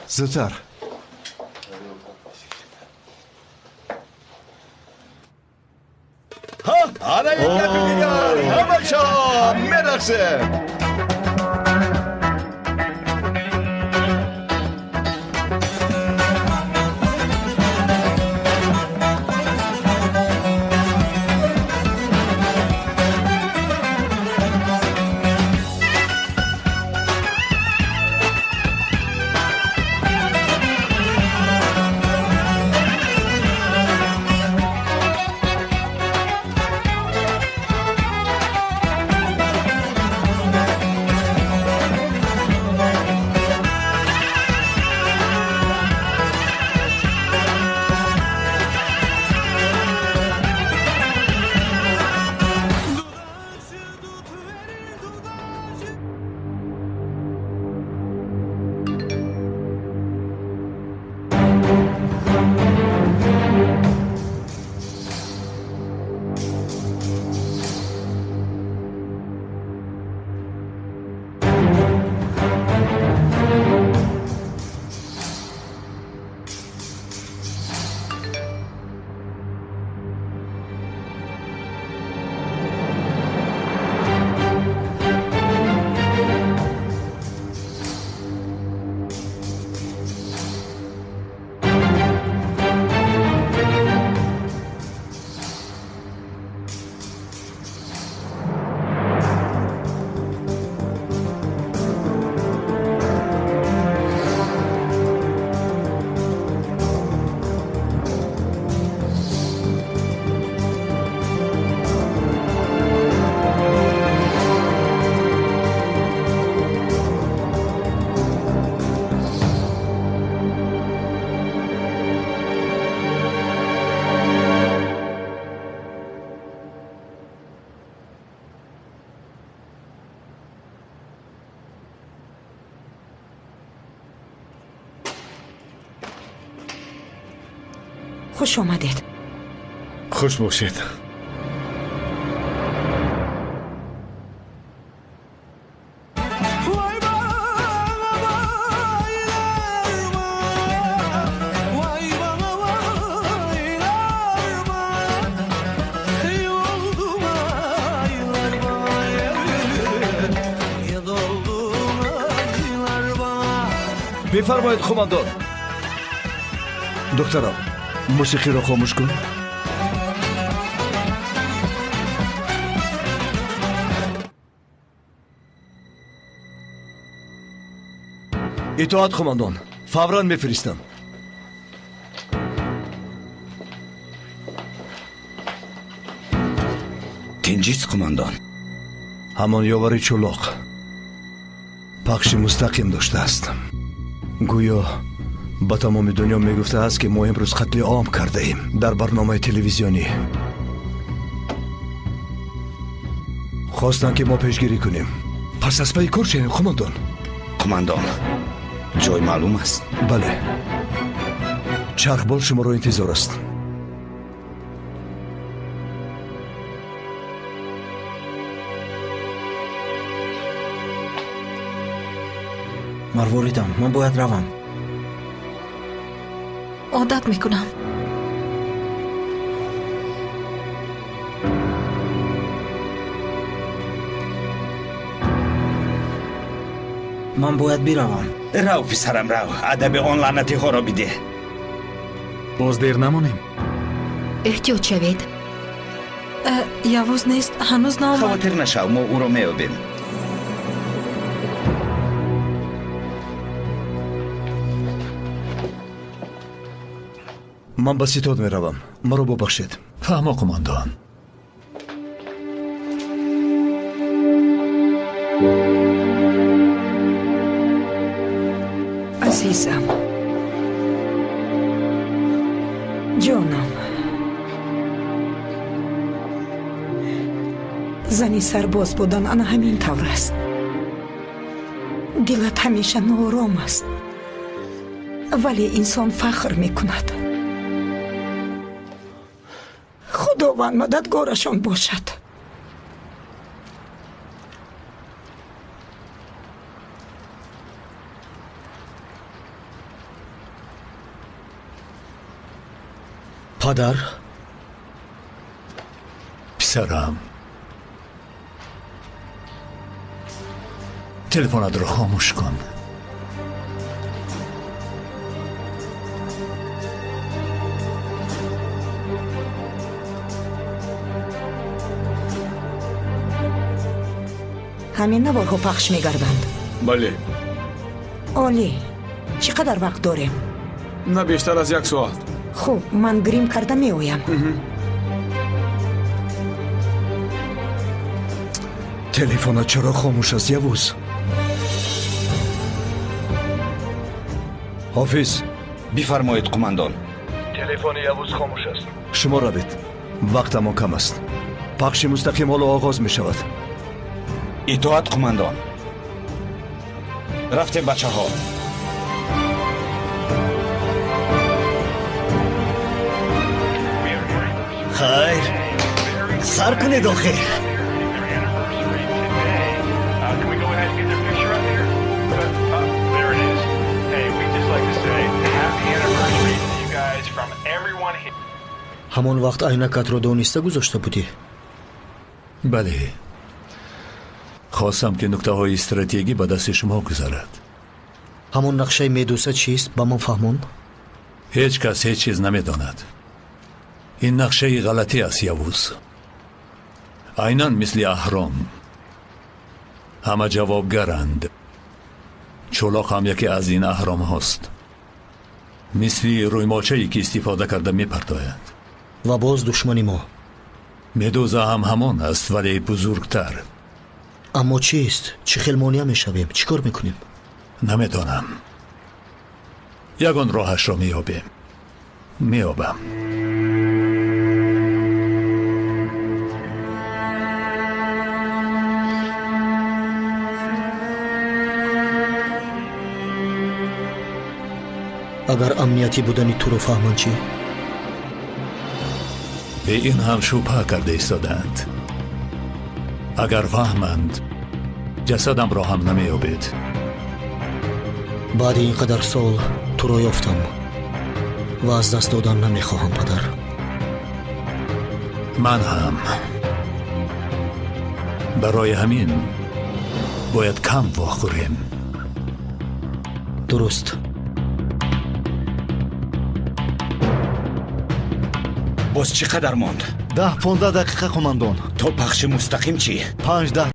Зудтар. Ана як гапи дигар, ҳамашон мерақсем. Хуш омадед. Хуш бошед. Бифармоед, қумандон. Духтарам, мусиқиро хомӯш кун. Итоат, қумандон. Фавран мефиристам. Тинҷист, қумандон. Ҳамон ёвари чӯлоқ пахши мустақим доштааст. Гӯё ба тамоми дунё мегуфтааст, ки мо имрӯз қатли ом кардаем дар барномаи телевизионӣ. Хостанд, ки мо пешгирӣ кунем. Пас аз пайи кор шавем, қумандон. Қумандон, ҷой маълум аст? Бале. Чархбол шуморо интизор аст. Марворидам, ман бояд равам. Одат мекунам. Ман бояд биравам. Рав, писарам, рав. Адаби он лаънатиҳоро бидеҳ. Боз дер намонем. Эҳтиёт шавед. Явуз нест, ҳанӯз наомад. Хавотир нашав, мо ӯро меёбем. Ман ба ситод меравам. Маро бубахшед. Фаҳмо, қумандон. Азизам, ҷонам, зани сарбоз будан ана ҳамин тавр аст. Дилат ҳамеша ноором аст, вале инсон фахр мекунад. Худованд мададгорашон бошад. Падар? Писарам, телефонатро хомӯш кун. Ҳамин наворҳо пахш мегарданд? Бале. Олӣ. Чӣ қадар вақт дорем? На бештар аз як соат. Хуб, ман грим карда меоям. Телефонат чаро хомӯш аст, Явуз? Ҳофиз. Бифармоед, қумандон. Телефони Явуз хомӯш аст. Шумо равед, вақтамон кам аст. Пахши мустақим ҳоло оғоз мешавад. Итоат, қумандон. Рафтем, бачаҳо. Хайр, сар кунед охир. Ҳамон вақт айнакатро дониста гузошта будӣ? Бале. Хостам, ки нуктаҳои стратегӣ ба дасти шумо гузарад. Ҳамон нақшаи Медуза чист? Ба ман фаҳмон. Ҳеҷ кас ҳеҷ чиз намедонад. Ин нақшаи ғалатӣ аст, Явуз. Айнан мисли аҳром. Ҳама ҷавобгаранд. Чӯлоқ ҳам яке аз ин аҳромҳост. Мисли рӯймочае, ки истифода карда мепартояд. Ва боз душмани мо. Медуза ҳам ҳамон аст, вале бузургтар. Аммо чист? Чӣ хел монеа мешавем? Чӣ кор мекунем? Намедонам. Ягон роҳашро меёбем. Меёбам. Агар амниятӣ будани туро фаҳманд чӣ? Бе ин ҳам шубҳа карда истодаанд. Агар фаҳманд, ҷасадамро ҳам намеёбед. Баъди ин қадар сол туро ёфтам ва аз даст додан намехоҳам, падар. Ман ҳам. Барои ҳамин бояд кам вохӯрем. Дуруст. Боз чӣ қадар монд? 10-15 дақиқа, қумандон. То пахши мустақим чӣ? 5-10.